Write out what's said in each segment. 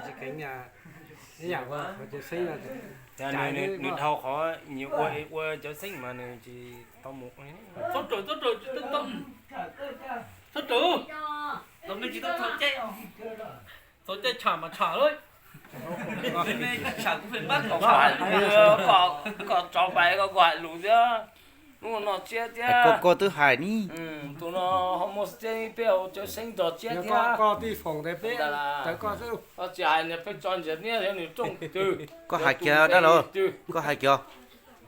Tsis kheev, ib yam ua qhov cawv xeeb. Nws dhau qhov nyias ua ua cawv xeeb mas nws tsis tau mus. Txhob caij tsham mas tsham lawm. Kom tso pais koj hais lus thiab. Hnub no tsiab thiab. Koj twb hais ni. Tus no ho muaj tsiab, peb cawv xeeb nrog tsiab thiab. Tsis hais niag peb tso ntsiav niab thiab nws rooj twg. Koj hais kiag dab laug, koj hais kiag.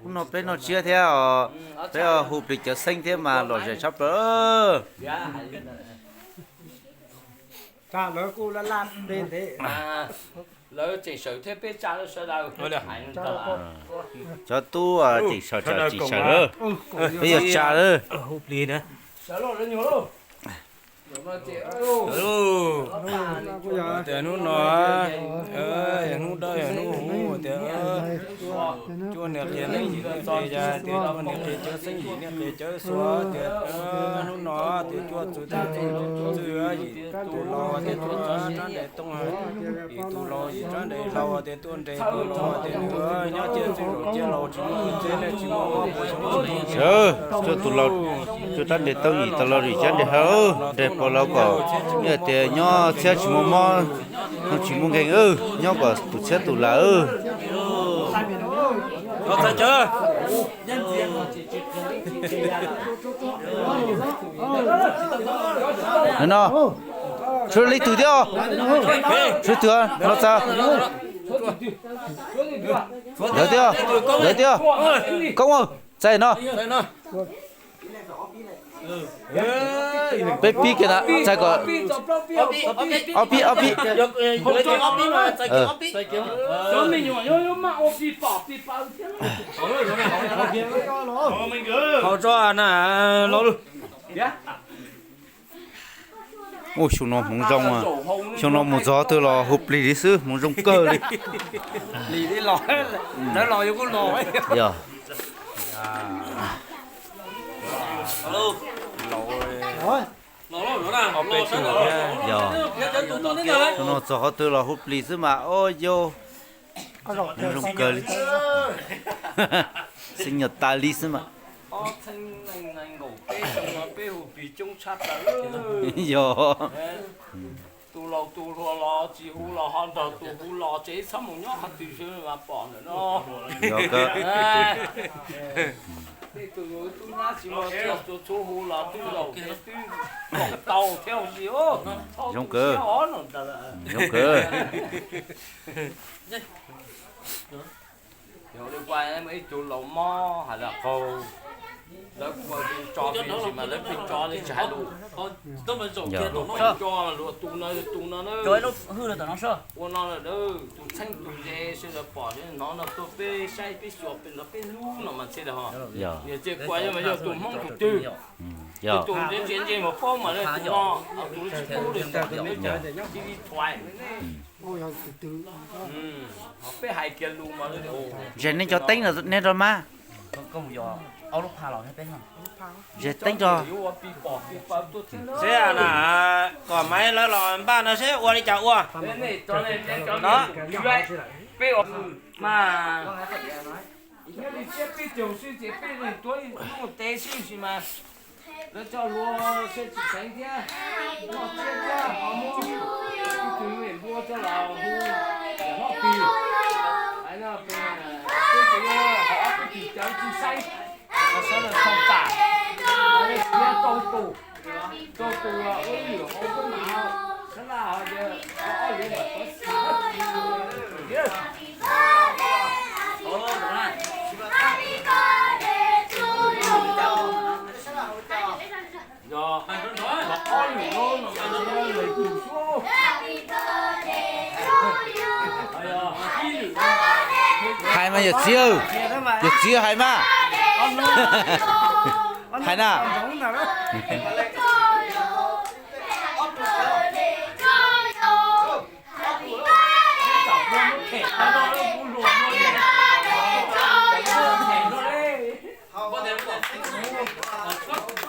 Hnub no peb noj tsiab thiab os, peb hu plig cawv xeeb thiab mas lom zem tshaj plaws. Lawv kuj laj laj ntev ntev. Lawv tseem sawv thiab peb tsa sawv daws. Cov tub tseem sawv tseem sawv, peb yuav tsa lawm. Sawv los lawv nyuag lauj. Tias hnub no yog hnub dawb yog hnub huv, tias cuaj niam qia leej yim niam qia, tias cuaj niam qia cawv xeeb yim niam qia cawv xuas, tias hnub no tias cuaj txwv txwj yim tus laus tias tuaj rab nres tooj, yim tus laus yim rab nres hlau tias tuaj nres tus laus tias nws nyob cia txwj laus cia laus tsis muaj txwj tsis muaj mob. Cuaj tus laus, cuaj rab nres tooj, yim tus laus yim rab nres hlau, nres pog laus kom, yog tias nyob txhiab tsis muaj mob, tsis muaj nkeeg, nyob kom tus txhiab tus laus. No, tshuav leej twg thiab? Tshuav twg no txog? Ntawd thiab, ntawd thiab. Koob, txais no. Peb pib kiag na, txais kom ob pib, ob pib. Hau tso na, los lug. Ua xyoo no hmoov zoo, xyoo no mus txog twg los hu plig li xwb, hmoov zoo kawg li. Yog, xyoo no txog qhov twg los hu plig xwb mas, o yau, hmoov zoo kawg li. Xeeb nyuag tas li xwb mas. Ob txheeb nees nkaum peb xyoo no peb hu plig coob tshaj plaws. Yog. Tus laus tus hluas los tsis hu los ho nrog tus hu los ces txhob mus nyob qhov twg xwb mas pom ntawm no. Yog kawg. Tej tus tub nyab tsis muaj txiaj txhua txhua hu los twb zaum twb tau thiab ua si. Zoo kawg. Zoo kawg. Yog li ua ib tug laus mob hais tias qaug, lawv ua tso plig ntsis mas lawv pheej tso li tsis hais lus. Tso mas luag tus no yog tus no na. Ua no lawm tus txheeb tus ze sawv daws pom sawv daws hnov no tuaj peb saib peb xyuas peb nrog peb hlub no mas thiaj li ho. Niam txiv kuas yog mas yog tus Hmoob tus twg, tus ntse ntse mus paub mas tus no, tus tsis paub li ntawd cia li thuais. Peb hais kiag lus mas. Zes nej cov teeb no nej nrog mas. Zes teeb nrog. Xib na, kom Maiv lawv los npaj no seb ua li cas ua. No, peb mas nyob li thiab peb caug xwb ces peb leej tuav ib lub ntev xwb sis mas lawv coj hlua seb tsis teev thiab, noj tsiab thiab ho muab ib tug me npua coj los hu hlob pig. Hais no peb ces yog ob peb tus cawv tsis saib, sawv daws txog tam, thiab rau tus, rau tus ua ib lwm hauv kub mas sab laj ho tias ob lwm mas tuav xim thiab. Hais mas yawm txiv, yawm txiv hais mas. Hais na.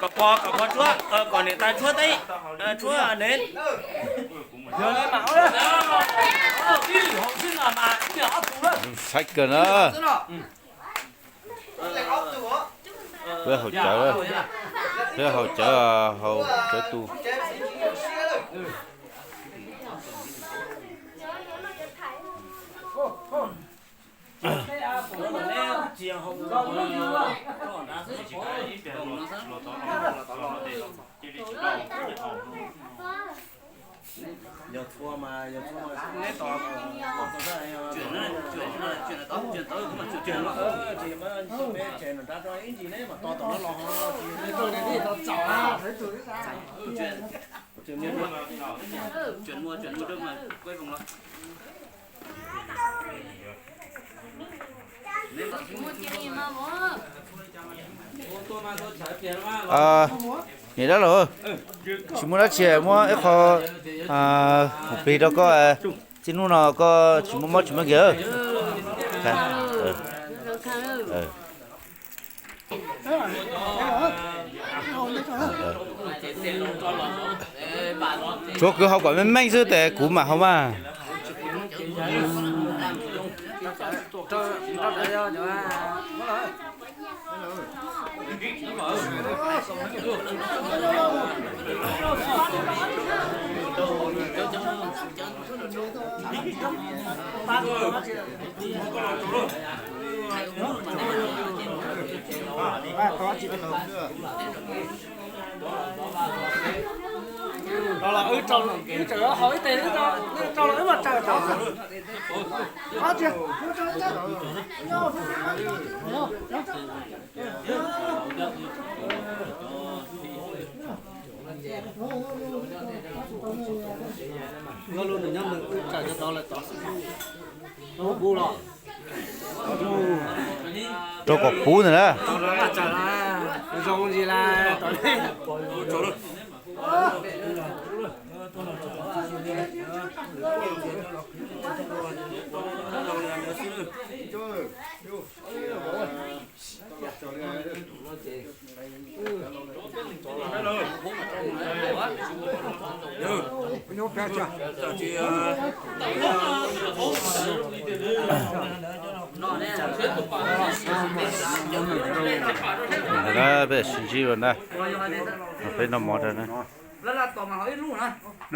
Kom pog, kom pog tshuab, kom niam tais tshuab teb, tshuab nev. Thaij kawg na. Peb haus cawv, peb haus cawv, haus cawv tu. Yog txhua mas, yog txhua mas neb tos, tsis muab peb tsev nram nrad rau ib ntsis neb mam tos tom no los ho. Niam dab laug, tsis muaj dab tsi, muab ib qho hauv plig rau koj, txij hnub no koj tsis muaj mob tsis muaj nkeeg. Tshuav kwv haus kom meej meej xwb tes kuv mam haus mas. Los los wb tsaws, wb tsaws haus ib teg, wb tsaws los wb mam tsaws tau. Nyob lub nws nyob nws wb tsaws cov tod lawm tod xwb. Kuv los rau kom puv ntawm na. Zoo li las. Peb sib ntsib na, peb noj mov rau na.